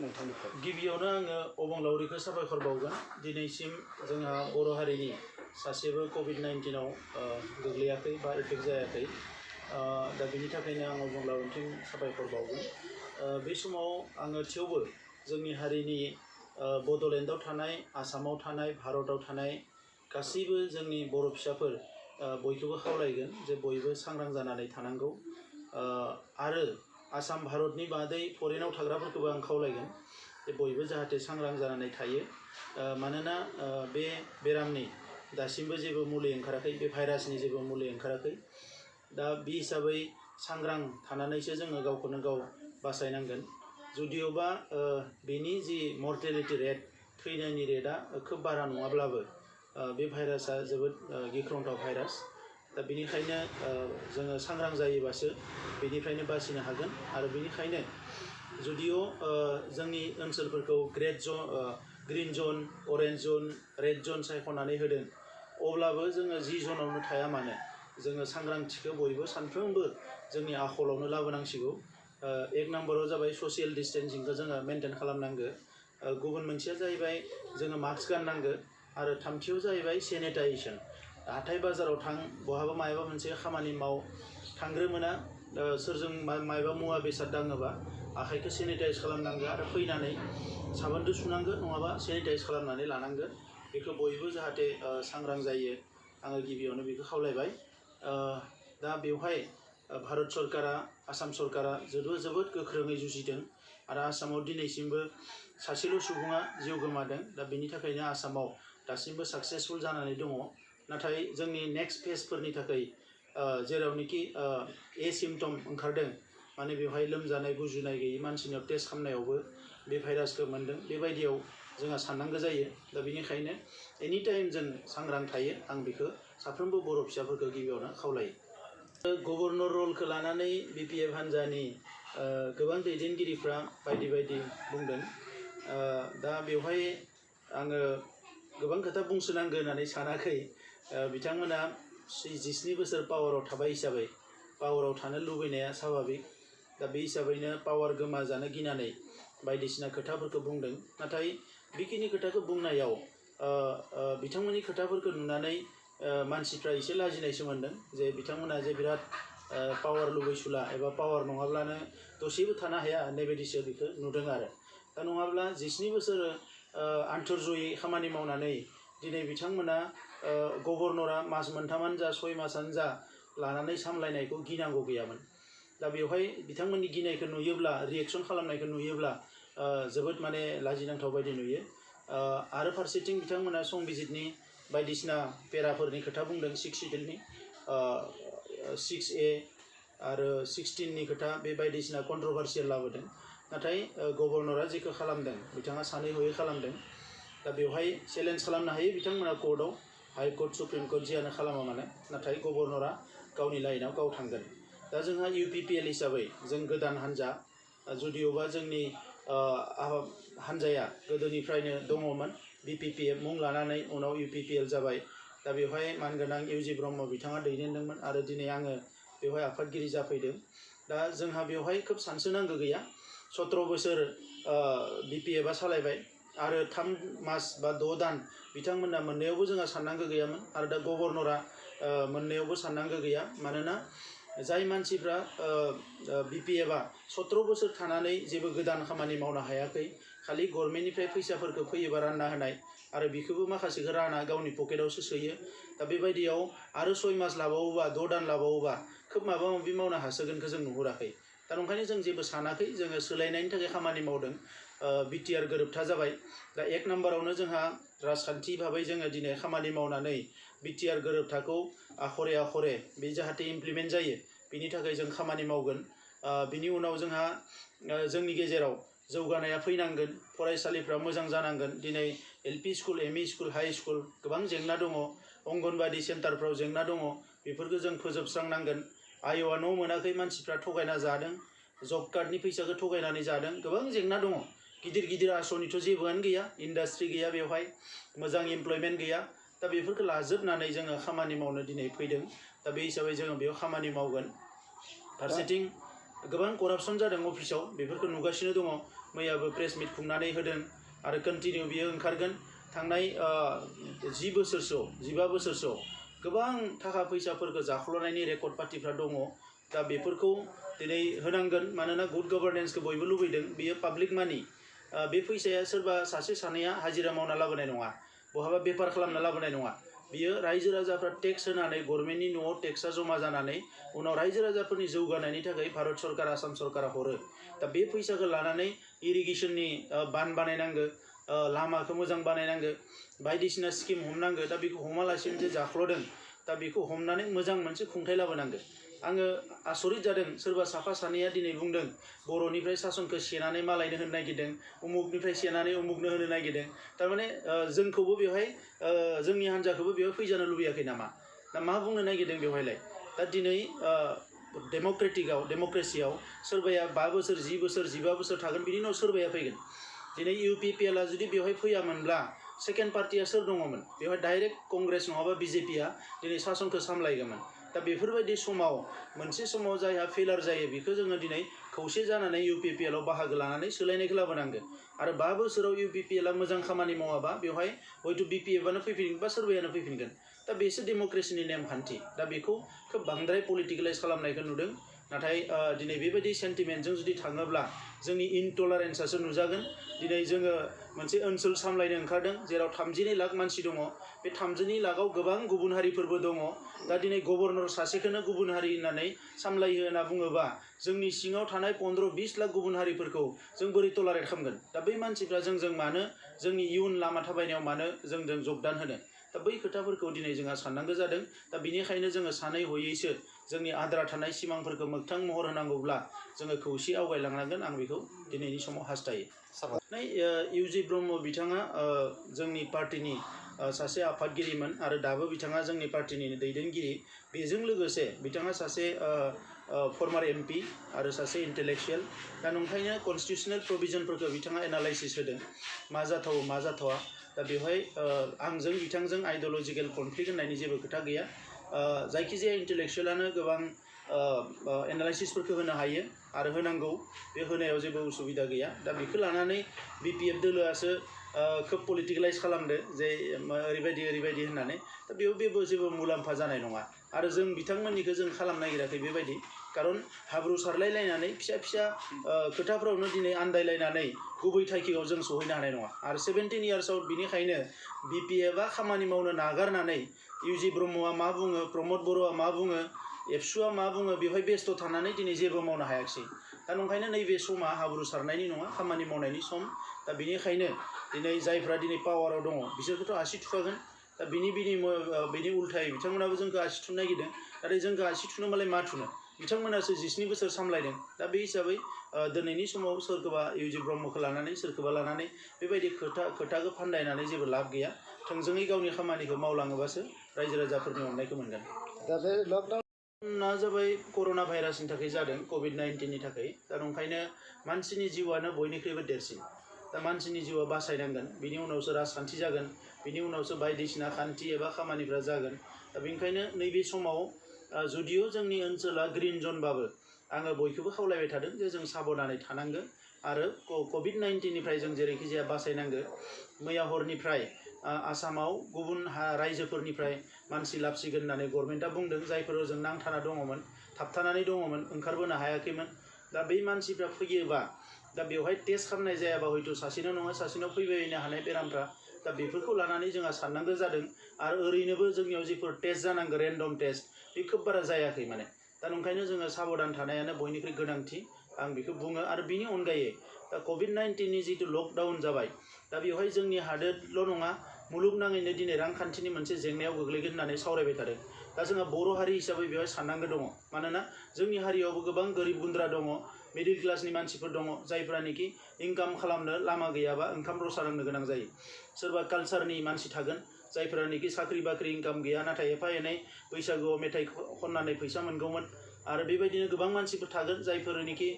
नोंथांनिफ्राय गिबियावनो आङो अबंलावरिखौ साबायखर बावगोन दिनैसिम जोंहा बर' हारिनि सासेबो COVID-19 आव गोग्लैयाखै बा एफेक्ट जायाखै दा बेनि थाखायनो आं अबंलावरिसिम साबायखर बावगोन बे समाव आङो थेवबो जोंनि हारिनि बड'लेण्डआव थानाय आसामाव थानाय भारतआव थानाय गासैबो जोंनि बर' फिसाफोर बयखौबो खावलायगोन जे बयबो सांग्रां जानानै थानांगौ आरो आसाम भारतनि बादै फरेनाव थाग्राफोरखौबो आं खावलायगोन जे बयबो जाहाथे सांग्रां जानानै थायो मानोना बे बेरामनि दासिमबो जेबो मुलि ओंखाराखै बे भाइरासनि जेबो मुलि ओंखाराखै दा बे हिसाबै सांग्रां थानानैसो जोङो गावखौनो गाव बासायनांगोन जुदिअबा बेनि जि मर्टेलिटि रेट थैनायनि रेटआ खोब बारा नङाब्लाबो बे भाइरासआ जोबोद गिख्रंथाव भाइरास दा बेनिखायनो जोङो सांग्रां जायोबासो बेनिफ्रायनो बासिनो हागोन आरो बेनिखायनो जुदिअ जोंनि ओनसोलफोरखौ ग्रीन जोन अरेन्ज जोन रेड जोन सायख'नानै होदों अब्लाबो जोङो जि जोनावनो थाया मानो जोङो सांग्रांथिखौ बयबो सानफ्रोमबो जोंनि आखलावनो लाबोनांसिगौ एक नम्बराव जाबाय ससियेल डिस्टेन्सिंखौ जोङो मेनटेन खालामनांगौ गुबुन मोनसेया जाहैबाय जोङो मास्क गाननांगौ आरो थामथियाव जाहैबाय सेनिटाइजेसन हाथाय बाजाराव थां बहाबा मायबा मोनसे खामानि माव थांग्रोमोना सोरजों मायबा मुवा बेसाद दाङोबा आखाइखौ सेनिटाइज खालामनांगौ आरो फैनानै साबोनजों सुनांगौ नङाबा सेनिटाइज खालामनानै लानांगौ बेखौ बयबो जाहाथे सांग्रां जायो आङो गिबियावनो बेखौ खावलायबाय दा बेवहाय भारत सरकारा आसाम सरकारा जोबोद गोख्रोङै जुजिदों आरो आसामाव दिनैसिमबो सासेल' सुबुङा जिउ गोमादों दा बेनि थाखायनो आसामाव दासिमबो साक्सेसफुल जानानै दङ नाथाय जोंनि नेक्स्ट फेजफोरनि थाखाय जेरावनोखि सिम्पटम ओंखारदों माने बेवहाय लोमजानाय गुजुनाय गैयै मानसिनियाव टेस्ट खालामनायावबो बे भाइरासखौ मोन्दों बेबायदियाव जोंहा साननांगौ जायो दा बेनिखायनो एनि टाइम जों सांग्रां थायो आं बेखौ साफ्रोमबो बर' फिसाफोरखौ गिबियावनो खावलायो गभर्नर रलखौ लानानै BPF हान्जानि गोबां दैदेनगिरिफ्रा बायदि बुंदों दा बेवहाय आङो गोबां खोथा बुंसोनांगौ होननानै सानाखै बिथांमोना 17 बोसोर पावाराव थाबाय हिसाबै पावाराव थानो लुबैनाया स्वाभाबिक दा बे हिसाबैनो पावार गोमाजानो गिनानै बायदिसिना खोथाफोरखौ बुंदों नाथाय बेखिनि खोथाखौ बुंनायाव बिथांमोननि खोथाफोरखौ नुनानै मानसिफ्रा एसे लाजिनायसो मोनदों जे बिथांमोना जे बिराद पावार लुबैसुला एबा पावार नङाब्लानो दसेबो थानो हाया होननाय बायदिसो बेखौ नुदों आरो दा नङाब्ला 17 बोसोर आन्थोरजयै खामानि मावनानै दिनै बिथांमोना गभर्नरा मास मोनथामानो जा 6 मासानो जा लानानै सामलायनायखौ गिनांगौ गैयामोन दा बेवहाय बिथांमोननि गिनायखौ नुयोब्ला रिएक्सन खालामनायखौ नुयोब्ला जोबोद माने लाजिनांथाव बायदि नुयो आरो फारसेथिं बिथांमोना संबिजितनि बायदिसिना पेराफोरनि खोथा बुंदों 6 शिड्युलनि 6A आरो 16नि खोथा बे बायदिसिना कन्ट्रभार्सियेल लाबोदों नाथाय गभर्नरा जेखौ खालामदों बिथाङा सानै हयै खालामदों दा बेवहाय चेलेन्ज खालामनो हायो बिथांमोना कोर्टआव हाइ कोर्ट सुप्रिम कोर्ट जियानो खालामा मानो नाथाय गभर्नरा गावनि लाइनाव गाव थांगोन दा जोंहा UPPL हिसाबै जों गोदान हान्जा जुदिअबा जोंनि हान्जाया गोदोनिफ्रायनो दङमोन BPPF मुं लानानै उनाव UPPL जाबाय दा बेवहाय मानगोनां UG ब्रह्म बिथाङा दैदेनदोंमोन आरो दिनै आङो बेवहाय आफादगिरि जाफैदों दा जोंहा बेवहाय खोब सानसोनांगौ गैया 17 बोसोर BPFआ सालायबाय आरो 3 मास बा 6 दान बिथांमोना मोननायावबो जोंहा साननांगौ गैयामोन आरो दा गभर्नरा मोननायावबो साननांगौ गैया मानोना जाय मानसिफ्रा BPFआ 17 बोसोर थानानै जेबो गोदान खामानि मावनो हायाखै खालि गभर्नमेन्टनिफ्राय फैसाफोरखौ फैयोबा रानना होनाय आरो बेखौबो माखासेखौ राना गावनि पकेटावसो सोयो दा बेबायदियाव आरो 6 मास लाबावोबा 6 दान लाबावोबा खोब माबा माबि मावनो हासोगोनखौ जों नुहुराखै दा ओंखायनो जों जेबो सानाखै जोङो सोलायनायनि थाखाय खामानि मावदों BTR गोरोबथा जाबाय दा 1 नम्बरावनो जोंहा राजखान्थि भाबै जोङो दिनै खामानि मावनानै BTR गोरोबथाखौ आखरे बे जाहाथे इमप्लिमेन्ट जायो बिनि थाखाय जों खामानि मावगोन बिनि उनाव जोंहा जोंनि गेजेराव जौगानाया फैनांगोन फरायसालिफ्रा मोजां जानांगोन दिनै LP school ME school high school गोबां जेंना दङ अंगनबादि सेन्टारफ्राव जेंना दङ बेफोरखौ जों फोजोबस्रांनांगोन आय'आ न' मोनाखै मानसिफ्रा थगायना जादों जब कार्डनि फैसाखौ थगायनानै जादों गोबां जेंना दङ गिदिर आसनिथ' जेबोआनो गैया इन्डास्ट्रि गैया बेवहाय मोजां एमप्लयमेन्ट गैया दा बेफोरखौ लाजोबनानै जोङो खामानि मावनो दिनै फैदों दा बे हिसाबै जोङो बेयाव खामानि मावगोन फारसेथिं गोबां करापसन जादों अफिसाव बेफोरखौ नुगासिनो दङ मैयाबो प्रेस मिट खुंनानै होदों आरो कन्टिनिउ बियो ओंखारगोन थांनाय 10 बोसोरसोआव 15 बोसोरसोआव गोबां थाखा फैसाफोरखौ जाख्ल'नायनि रेकर्ड पार्टिफ्रा दङ दा बेफोरखौ दिनै होनांगोन मानोना गुड गभर्नेन्सखौ बयबो लुबैदों बियो पाब्लिक मानि बे फैसाया सोरबा सासे सानैया हाजिरा मावना लाबोनाय नङा बहाबा बेपार खालामना लाबोनाय नङा बियो रायजो राजाफ्रा टेक्स होनानै गभर्नमेन्टनि न'आव टेक्सआ जमा जानानै उनाव रायजो राजाफोरनि जौगानायनि थाखाय भारत सरकार आसाम सरकारा हरो दा बे फैसाखौ लानानै इरिगेसननि बान बानायनांगो लामाखौ मोजां बानायनांगो बायदिसिना स्किम हमनांगो दा बेखौ हमालासिनो जे जाख्ल'दों दा बेखौ हमनानै मोजां मोनसे खुंथाय लाबोनांगो आङो आसरित जादों सोरबा साफा सानैया दिनै बुंदों बर'निफ्राय सासनखौ सेनानै मालायनो होनो नागिरदों उमुकनिफ्राय सेनानै उमुकनो होनो नागिरदों थारमाने जोंखौबो बेवहाय जोंनि हान्जाखौबो बेवहाय फैजानो लुबैयाखै नामा दा मा बुंनो नागिरदों बेवहायलाय दा दिनै डेम'क्रेसियाव सोरबाया 5 बोसोर 10 बोसोर 15 बोसोर थागोन बिनि उनाव सोरबाया फैगोन दिनै UPPLआ जुदि बेवहाय फैयामोनब्ला सेकेन्ड पार्टिया सोर दङमोन बेवहाय डाइरेक्ट कंग्रेस नङाबा BJPआ दिनै सासनखौ सामलायगौमोन दा बेफोरबायदि समाव मोनसे समाव जायहा फेलार जायो बेखौ जोङो दिनै खौसे जानानै UPPLआव बाहागो लानानै सोलायनायखौ लाबोनांगोन आरो 5 बोसोराव UPPLआ मोजां खामानि मावाबा बेवहाय हयथ' BPFआनो फैफिनगोन बा सोरबायानो फैफिनगोन दा बेसो डेम'क्रेसिनि नेमखान्थि दा बेखौ खोब बांद्राय पलिटिकेलाइज खालामनायखौ नुदों नाथाय दिनै बेबायदि सेन्टिमेन्टजों जुदि थाङोब्ला जोंनि इनटलारेन्सआसो नुजागोन दिनै जोङो मोनसे ओनसोल सामलायनो ओंखारदों जेराव 32 लाख मानसि दङ बे 32 लाखआव गोबां गुबुन हारिफोरबो दङ दा दिनै गभर्नर सासेखौनो गुबुन हारि होननानै सामलायो होनना बुङोबा जोंनि सिङाव थानाय 15-20 लाख गुबुन हारिफोरखौ जों बोरै टलारेट खालामगोन दा बै मानसिफ्रा जोंजों मानो जोंनि इयुन लामा थाबायनायाव मानो जोंजों जगदान होनो दा बै खोथाफोरखौ दिनै जोंहा साननांगौ जादों दा बेनिखायनो जोङो सानै हयैसो जोंनि आद्रा थानाय सिमांफोरखौ मोगथां महर होनांगौब्ला जोङो खौसे आवगायलांनांगोन आं बेखौ दिनैनि समाव हास्थायो इउजि ब्रह्म बिथाङा जोंनि पार्टिनि सासे आफादगिरिमोन आरो दाबो बिथाङा जोंनि पार्टिनि दैदेनगिरि बेजों लोगोसे बिथाङा सासे फर्मार MP आरो सासे इन्टेलेक्सुयेल दा नंखायनो कनस्टिटिउसनेल प्रभिजनफोरखौ बिथाङा एनालाइसिस होदों मा जाथावो मा जाथावा दा बेवहाय आंजों बिथांजों आइडिय'लजिकेल कनफ्लिक्ट होननायनि जेबो खोथा गैया जायखिजाया इन्टेलेक्सुयेलानो गोबां एनालाइसिसफोरखौ होनो हायो आरो होनांगौ बे होनायाव जेबो उसुबिदा गैया दा बेखौ लानानै BPF दोलोआसो खोब पलिटिकेलाइज खालामदो जे ओरैबायदि होननानै दा बेयाव जेबो मुलाम्फा जानाय नङा आरो जों बिथांमोननिखौ जों खालामनो नागिराखै बेबायदि खारन हाब्रु सारलायलायनानै फिसा खोथाफ्रावनो दिनै आन्दायलायनानै गुबै थांखियाव जों सहैनो हानाय नङा आरो 17 इयार्सआव बिनिखायनो BPFआ खामानि मावनो नागारनानै इउजि ब्रह्मआ मा बुङो प्रमद बर'आ मा बुङो एबसुआ मा बुङो बेवहाय बेस्थ' थानानै दिनै जेबो मावनो हायाखिसै दा नंखायनो नैबे समा हाब्रु सारनायनि नङा खामानि मावनायनि सम दा बेनिखायनो दिनै जायफ्रा दिनै पावाराव दङ बिसोरखौथ' आसि थुखागोन दा बिनि उल्थायै बिथांमोनाबो जोंखौ आसि थुनो नागिरदों नाथाय जोंखौ आसि थुनो मालाय मा थुनो बिथांमोनासो 17 बोसोर सामलायदों दा बे हिसाबै दिनैनि समाव सोरखौबा इउजि ब्रह्मखौ लानानै सोरखौबा लानानै बेबायदि खोथाखौ फान्दायनानै जेबो लाब गैया थोंजोङै गावनि खामानिखौ मावलाङोबासो रायजो राजाफोरनि अननायखौ मोनगोन दा बे लकडाउना जाबाय कर'ना भाइरासनि थाखाय जादों COVID-19नि थाखाय दा नंखायनो मानसिनि जिउआनो बयनिख्रुइबो देरसिन दा मानसिनि जिउआ बासायनांगोन बिनि उनावसो राजखान्थि जागोन बिनि उनावसो बायदिसिना खान्थि एबा खामानिफ्रा जागोन दा बेनिखायनो नैबे समाव जुदियो जोंनि ओनसोला ग्रीन जनबाबो आङो बयखौबो खावलायबाय थादों जे जों साबधानै थानांगोन आरो COVID-19निफ्राय जों जेरैखि जाया बासायनांगोन मैया हरनिफ्राय आसामाव गुबुन रायजोफोरनिफ्राय मानसि लाबसिगोन होननानै गभर्नमेन्टआ बुंदों जायफोराव जों नांथाना दङमोन थाबथानानै दङमोन ओंखारबोनो हायाखैमोन दा बै मानसिफ्रा फैयोबा दा बेवहाय टेस्ट खालामनाय जायाबा हयथ' सासेनाव नङा सासेनाव फैबायनो हानाय बेरामफ्रा दा बेफोरखौ लानानै जोंहा साननांगौ जादों आरो ओरैनोबो जोंनियाव जिफोर टेस्ट जानांगौ रेन्डम टेस्ट बे खोब बारा जायाखै माने दा नंखायनो जोङो साबधान थानायानो बयनिख्रुइ गोनांथि आं बेखौ बुङो आरो बिनि अनगायै दा COVID-19नि जितु लकडाउन जाबाय दा बेवहाय जोंनि हादोरल' नङा मुलुगनाङैनो दिनै रांखान्थिनि मोनसे जेंनायाव गोग्लैगोन होननानै सावरायबाय थादों दा जोंहा बर' हारि हिसाबै बेवहाय साननांगौ दङ मानोना जोंनि हारियावबो गोबां गोरिब गुन्द्रा दङ मिडिल क्लासनि मानसिफोर दङ जायफ्रानोखि इनकाम खालामनो लामा गैयाबा ओंखाम रसा लोंनो गोनां जायो सोरबा कालचारनि मानसि थागोन जायफ्रानोखि साख्रि बाख्रि इनकाम गैया नाथाय एफा एनै बैसागुआव मेथाइ खननानै फैसा मोनगौमोन आरो बेबायदिनो गोबां मानसिफोर थागोन जायफोरनोखि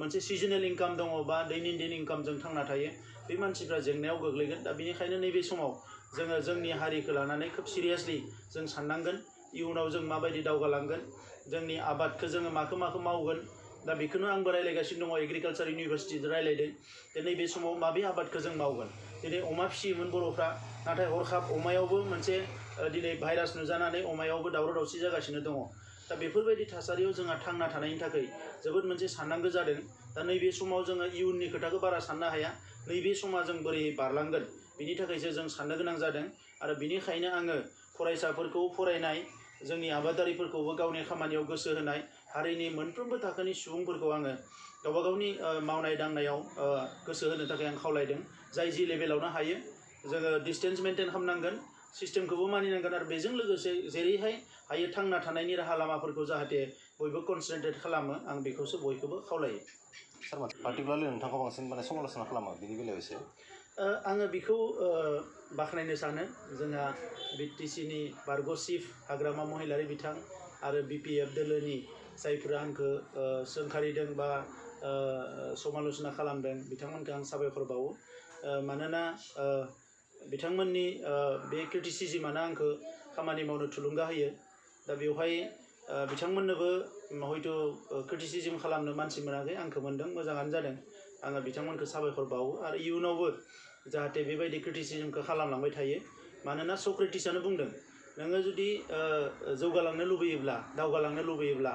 मोनसे सिजनेल इनकाम दङ बा दैनन्दिन इनकामजों थांना थायो बे मानसिफ्रा जेंनायाव गोग्लैगोन दा बेनिखायनो नैबे समाव जोङो जोंनि हारिखौ लानानै खोब सिरियासलि जों साननांगोन इयुनाव जों माबायदि दावगालांगोन जोंनि आबादखौ जोङो माखौ मावगोन दा बेखौनो आंबो रायज्लायगासिनो दङ एग्रिकालसार इउनिभारसिटिजों रायज्लायदों जे नैबे समाव माबे आबादखौ जों मावगोन दिनै अमा फिसियोमोन बर'फ्रा नाथाय हरखाब अमायावबो मोनसे दिनै भाइरास नुजानानै अमायावबो दावराव दावसि जागासिनो दङ दा बेफोरबायदि थासारियाव जोंहा थांना थानायनि थाखाय जोबोद मोनसे साननांगौ जादों दा नैबे समाव जोङो इयुननि खोथाखौ बारा साननो हाया नैबे समा जों बोरै बारलांगोन बिनि थाखायसो जों साननो गोनां जादों आरो बिनिखायनो आङो फरायसाफोरखौ फरायनाय जोंनि आबादारिफोरखौबो गावनि खामानियाव गोसो होनाय हारिनि मोनफ्रोमबो थाखोनि सुबुंफोरखौ आङो गावबा गावनि मावनाय दांनायाव गोसो होनो थाखाय आं खावलायदों जाय जि लेभेलावनो हायो जोङो डिस्टेन्स मेनटेन खालामनांगोन सिस्टेमखौबो मानिनांगोन आरो बेजों लोगोसे जेरैहाय हायो थांना थानायनि राहा लामाफोरखौ जाहाथे बयबो कनसेन्ट्रेट खालामो आं बेखौसो बयखौबो खावलायो सार पार्टिकुलारलि नोंथांखौ बांसिन माने समालोचना खालामो बिनि बेलायाव एसे आङो बेखौ बाख्नायनो सानो जोंहा BTCनि बारग' चिफ हाग्रामा महिलारि बिथां आरो BPF दोलोनि जायफोरा आंखौ सोंखारिदों बा समालोचना खालामदों बिथांमोनखौ आं साबायखर बावो मानोना बिथांमोननि बे क्रिटिसिजमानो आंखौ खामानि मावनो थुलुंगा होयो दा बेवहाय बिथांमोननोबो हयथ' क्रिटिसिजम खालामनो मानसि मोनाखै आंखौ मोन्दों मोजाङानो जादों आङो बिथांमोनखौ साबायखर बावो आरो इयुनावबो जाहाथे बेबायदि क्रिटिसिजमखौ खालामलांबाय थायो मानोना सक्रेटिसआनो बुंदों नोङो जुदि जौगालांनो लुबैयोब्ला दावगालांनो लुबैयोब्ला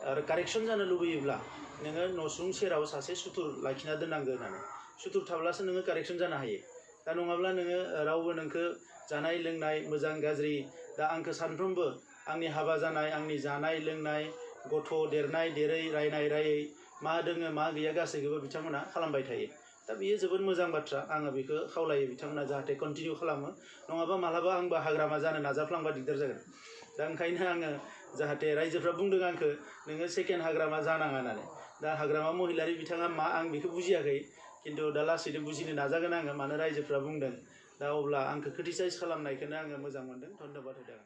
आरो कारेक्सन जानो लुबैयोब्ला नोङो न'सुं सेराव सासे सुथुर लाखिना दोननांगौ होननानै सुथुर थाब्लासो नोङो कारेक्सन जानो हायो दा नङाब्ला नोङो रावबो नोंखौ जानाय लोंनाय मोजां गाज्रि दा आंखौ सानफ्रोमबो आंनि हाबा जानाय आंनि जानाय लोंनाय गथ' देरनाय देरै रायनाय रायै मा दोङो मा गैया गासैखौबो बिथांमोना खालामबाय थायो दा बेयो जोबोद मोजां बाथ्रा आङो बेखौ खावलायो बिथांमोना जाहाथे कन्टिनिउ खालामो नङाबा मालाबा आंबो हाग्रामा जानो नाजाफ्लांबा दिगदार जागोन दा ओंखायनो आङो जाहाथे रायजोफ्रा बुंदों आंखौ नोङो सेकेन्ड हाग्रामा जानाङा होननानै दा हाग्रामा महिलारि बिथाङा मा आं बेखौ बुजियाखै खिन्थु दा लासैनो बुजिनो नाजागोन आङो मानो रायजोफ्रा बुंदों दा अब्ला आंखौ क्रिटिसाइज खालामनायखौनो आङो मोजां मोनदों धन्यबाद होदों